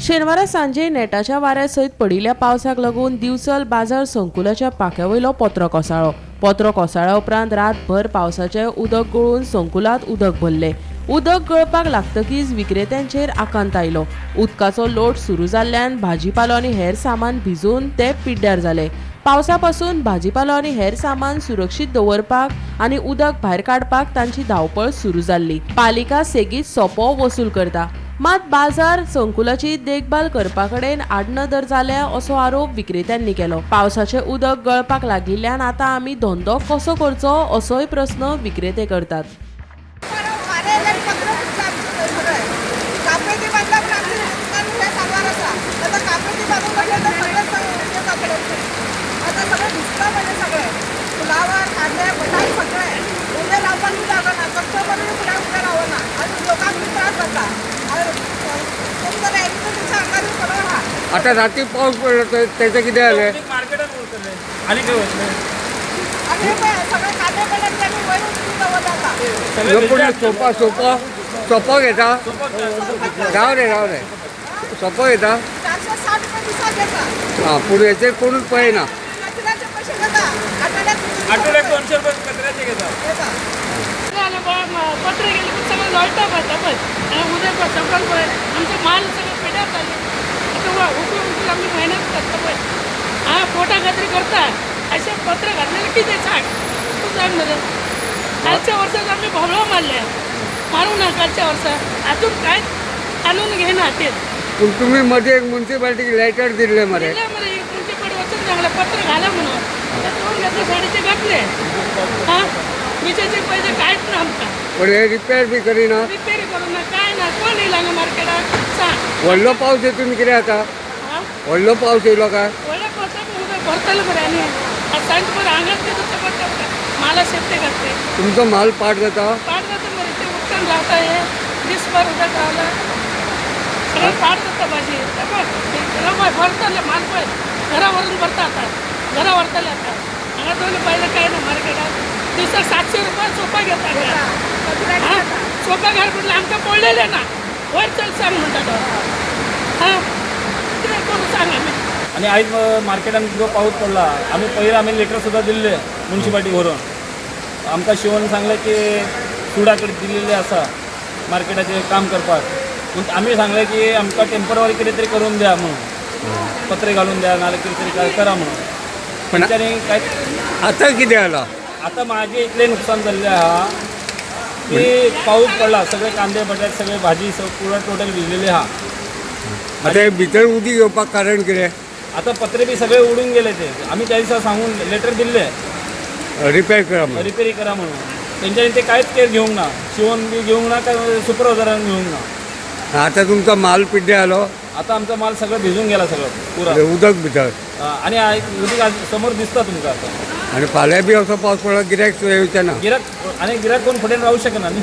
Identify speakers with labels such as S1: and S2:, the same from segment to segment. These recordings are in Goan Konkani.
S1: शेनवारा सांजे नेटाच्या वाऱ्या सयत पडिल्ल्या पावसाक लागून दिवचल बाजार संकुलाच्या पाख्या वयलो पत्रो कोसळ्ळो. पत्रो कोसळ्ळ्या उपरांत रातभर पावसाचें उदक गळून संकुलांत उदक भरलें. उदक गळपाक लागतकीच विक्रेत्यांचेर आकांत आयलो. उदकाचो लोट सुरू जाल्ल्यान भाजीपालो आनी हेर सामान भिजून ते पिड्ड्यार जाले. पावसा पासून भाजीपालो आनी हेर सामान सुरक्षीत दवरपाक आनी उदक भायर काडपाक तांची धांवपळ सुरू जाल्ली. पालिका सेगीत सोपो वसूल करता, मात बाजार संकुलाची देखभाल करपा कडेन आडनदर जाल्या असो आरोप विक्रेत्यांनी केलो. पावसाचें उदक गळपाक लागिल्ल्यान आतां आमी धंदो कसो करचो असोय प्रस्न विक्रेते करतात.
S2: वारें आयल्यार पत्र फुटला आमचें सगळें. कापेती बांदला पण आमचें दुकान हें साल्वार आसा. आतां कापेती बांदून म्हटलें तर सगळें हें जातलें. आतां सगळें भिजता म्हणजे सगळें फुलावर, कांदे, बटाट सगळें. उबें रावपाक बी जागो ना. कस्टमरूय फुडें उबे रावना आनी लोकांक बी त्रास जाता. आनी तुमकां रॅलीचो तुमच्या आंगार बी पडोन आहा.
S3: आता रात्री पाऊस पडला तर त्याचं कितें जालें?
S4: मार्केटात उरतले आनी खंय वतले?
S2: आनी हे पळय, सगळे कांदे पडले आनी वयर उचलून दवरले आतां.
S3: ह्यो पूण सोपा सोपा सोपो घेता. राव रे, राव रे, सोपो घेता.
S2: 460 रुपया दिसाक घेता.
S3: हां, पूण हेचेर कोणूच पळयना.
S2: कचऱ्याचे पैसे घेता आठवड्यात.
S4: आठवड्याक 200 रुपये कचऱ्याचे घेता.
S2: घेता.
S5: आले पत्रे गेले पण सगळं लोळटा पळय पळय आनी उदक पळय सगळं पळय, आमचे माल सगळे पिड्यार जाले. आतां उकलून उकलून आमी मेहनत करता पळय. हा, पोटा खातीर करता. अशें पत्र घातलेलें कितें सांग तूं, सांग मरे. कालच्या वर्साक आमी भोंवळो मारले, मारूंक ना कालच्या वर्सा. आजून कांयच आणून घेयना ते.
S3: पूण तुमी मध्ये एक मुन्सिपाल्टीक लेटर दिल्लें मरे?
S5: दिले मरे. तुमचे कडेन वचून सांगलें पत्र घाला म्हणून. ते दोन घेतले, साडीचे घातले. हा, विजेचे पैसे कांयच ना आमकां.
S3: पूण हे रिपेर बी करिना.
S5: रिपेर करूं ना, काय ना. कोण येयला हांगा मार्केटाक सांग.
S3: व्हडलो पावस हितून कितें जाता?
S5: हा.
S3: व्हडलो पावस येयलो काय?
S5: व्हडल्या पावसाक उदक भरतलें मरे. आनी आतां सांजचे बरें हांगाच ते दुसरें पडटा पळय माला शेपटे घातले.
S3: तुमचो माल पाड जाता.
S5: पाड जाता मरे. ते उदकान रावता. हे दीसभर उदक रावला, सगळें पाड जाता. भाजी ते पळय, ते पळय भरतले माल पळय. घरा व्हरून भरता आतां, घरा व्हरतले आतां. हांगा दोन पयले काय ना मार्केटात. दिसाक 700 रुपया सोपा घेता.
S2: कचऱ्याचे
S5: हा.
S2: घेता.
S5: सोपा घाल म्हटलं आमकां पडलेलें ना. वयर चल सांग म्हणटा तो. हा, कितें करूं सांग आमी?
S4: आनी आयज मार्केटान जो पावस पडला, आमी पयर आमी लेटर सुद्दां दिल्ले मुन्सिपाल्टी व्हरून. आमकां शिवोन सांगलें की सुडा कडेन दिल्लेले आसा मार्केटाचें काम करपाक. पूण आमी सांगलें की आमकां टेंपररी कितें तरी करून द्या म्हणून, पत्रे घालून द्या नाल्यार कितें तरी काय करा म्हणून.
S3: पण
S4: तेंच्यांनी काय
S3: आतां कितें जालां?
S4: आता माझे इतले नुकसान जाल्लें आहा की पाऊस पडला, सगळे कांदे, बटाट, सगळे भाजी पुरा टोटल भिजलेली आहा.
S3: आतां हे भितर उदीक येवपाक कारण कितें?
S4: आता पत्रे बी सगळे उडून गेले. ते आम्ही त्या दिसा सांगून लेटर दिल्ले.
S3: रिपेर करा म्हणून.
S4: रिपेरी करा म्हणून. तेंच्यांनी ते कांयच केअर घेवंक ना. शिवोन बी घेवंक ना, काय सुपरवायझरान घेवंक ना.
S3: आतां तुमचो माल पिड्ड्यार जालो.
S4: आता आमचा माल सगळं भिजून गेला, सगळं पुरा.
S3: उदक भितर.
S4: आणि उदीक आज समोर दिसता तुमकां आता.
S3: आनी फाल्यां बी असो पावस पडलो, गिरायक सुद्दां येवचें ना.
S4: गिराक आणि गिराक कोण फुडें रावू शकना न्ही.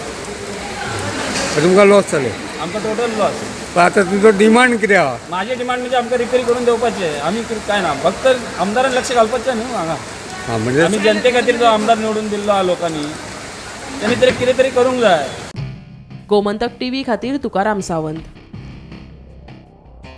S3: तुमकां लॉस जालें.
S4: आमकां टोटल लॉस.
S3: पण आतां तुजो डिमांड कितें आहा?
S4: माझे डिमांड म्हणजे आमकां रिपेरी करून दिवपाचे. आमी काय ना, फक्त आमदारान लक्ष घालपाचें न्हू हांगा.
S3: हां, म्हणजे
S4: आमी जनते खातीर जो आमदार निवडून दिल्लो आहा लोकांनी, त्यांनी तरी कितें तरी करूंक जाय.
S1: गोमंतक टीव्ही खातीर तुकाराम सावंत.